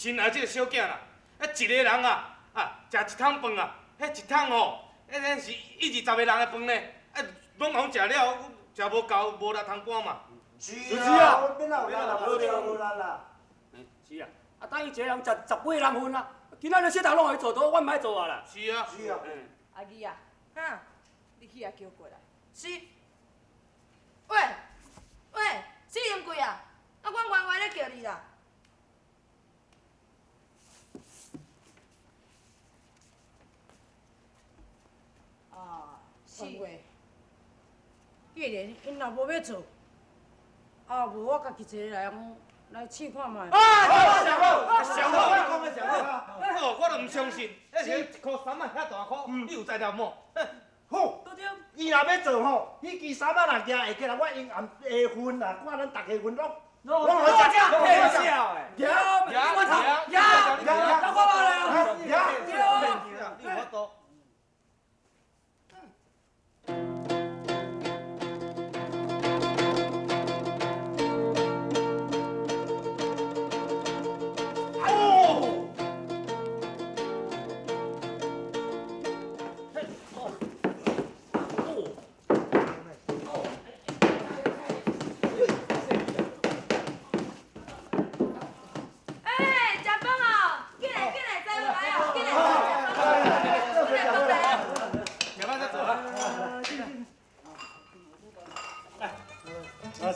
新来這个小囝啦，啊，一个人啊，啊，食一桶飯啊，彼一桶吼，彼是一二十个人的飯呢，啊，攏予食了，食無夠，無力通搬嘛。是啊，免有力啦，無力無力啦。是啊，啊，等於一个人食十幾個人份啊，今仔日小頭攏予伊做倒，阮毋愛做啊啦。是啊。是啊。阿義啊，哈，你去遐叫過來。是。喂，喂，四林貴啊，啊，阮員外咧叫你啦。啊，是。既然𪜶若無欲做，啊，無我家己一个來來試看覓。啊，上好，上好，你講的上好。哦，我都毋相信，彼是一箍三仔遐大箍，你有才調無？好，伊若欲做吼，彼支衫仔若舉會起來，我用暗下份啦，看咱逐家份攏攏好食。太笑的。行，行，行，行，到我來啊！行，你有法度。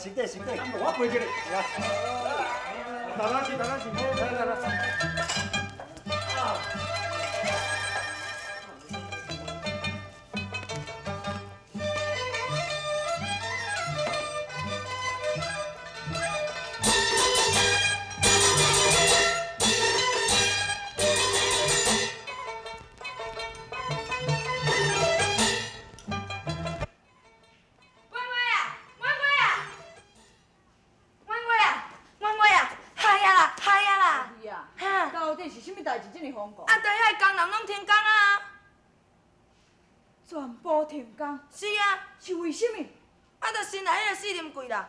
是的，是的，我背起來。來，大家去，大家去，來來來。啊，對遐工人攏停工啊！全部停工？是啊。是為啥物？啊，就新來彼個四林貴啦，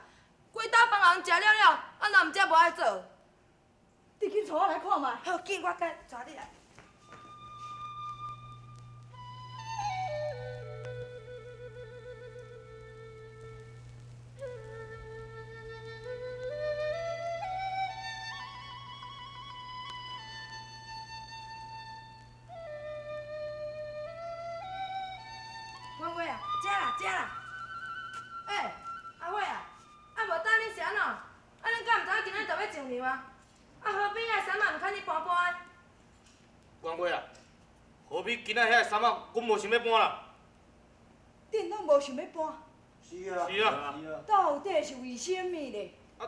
規兜飯予人食了了，啊，若毋才無愛做。你緊帶我來看覓。好，緊，我帶你來。婉月啊，食啦食啦！欸，阿花啊，啊無等恁是按怎？啊恁敢毋知影今仔就欲上娘啊？啊河邊仔的衫仔毋堪你搬搬的？婉月啊，河邊今仔遐个衫仔，阮無想欲搬啦。恁攏無想欲搬？是啊。是啊。到底是為啥物咧？啊，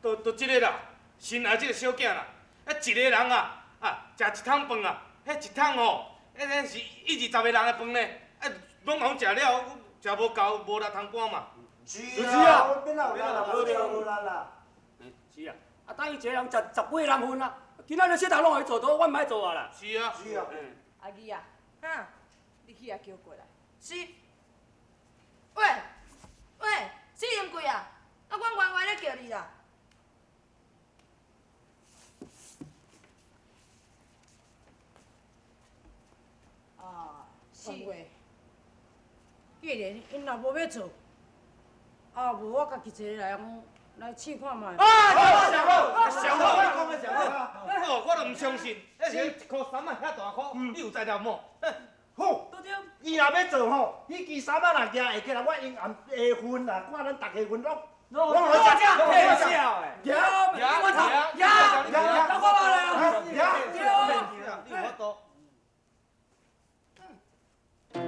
就這个啦，新來這个小囝啦，啊一个人啊，啊食一桶飯啊，彼一桶吼，彼是一二十个人的飯呢，啊。攏予食了，食無夠，無力通搬嘛。是啊，免有力啦，無力無力啦。是啊，啊等於一个人食十幾個人份啊，今仔日小頭攏予伊做倒，阮毋愛做啊啦。是啊。是啊。阿義啊，哈，你去遐叫過來。是。喂，喂，四林貴啊，啊，阮員外咧叫你啦。啊，是。既然𪜶若無欲做，啊，無我家己一个來來試看覓。啊，上好，上好，你講的上好。哦，我都毋相信，彼是一箍衫仔遐大箍，你有才調無？好，伊若欲做吼，彼支衫仔若舉會起來，我用暗下份啦，看咱逐家份攏攏好食。太笑的。行，行，行，行，到我來啊！行，你有法度。婉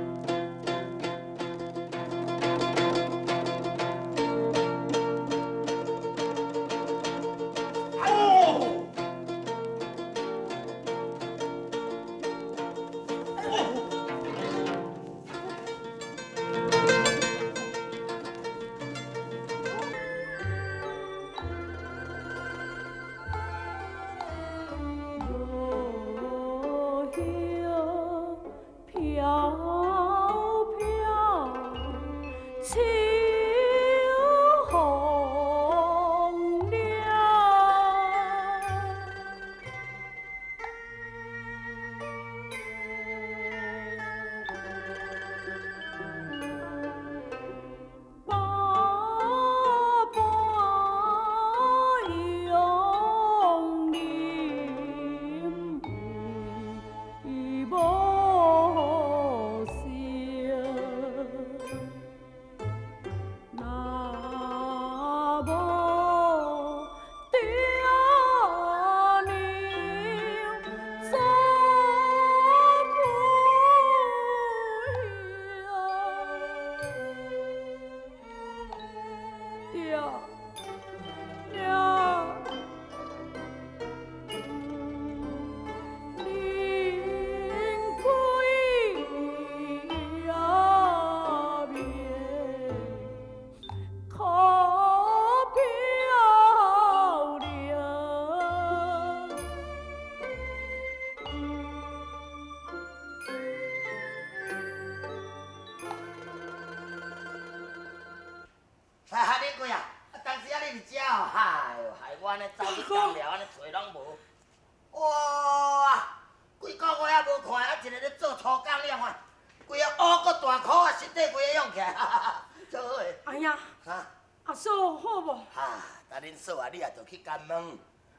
恁嫂啊，你也著去共問。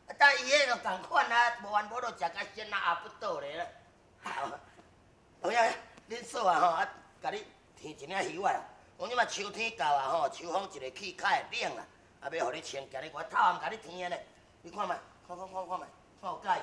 啊，但伊彼就仝款啊，無緣無故食甲先啊，阿不倒咧啦。有影，恁嫂啊吼，啊，共你添一領魚仔啦。講這馬秋天到啊吼，秋風一個氣較會冷啦，啊，欲予你穿，今日我透暗共你添的咧。你看覓，看看看看覓，看有佮意無？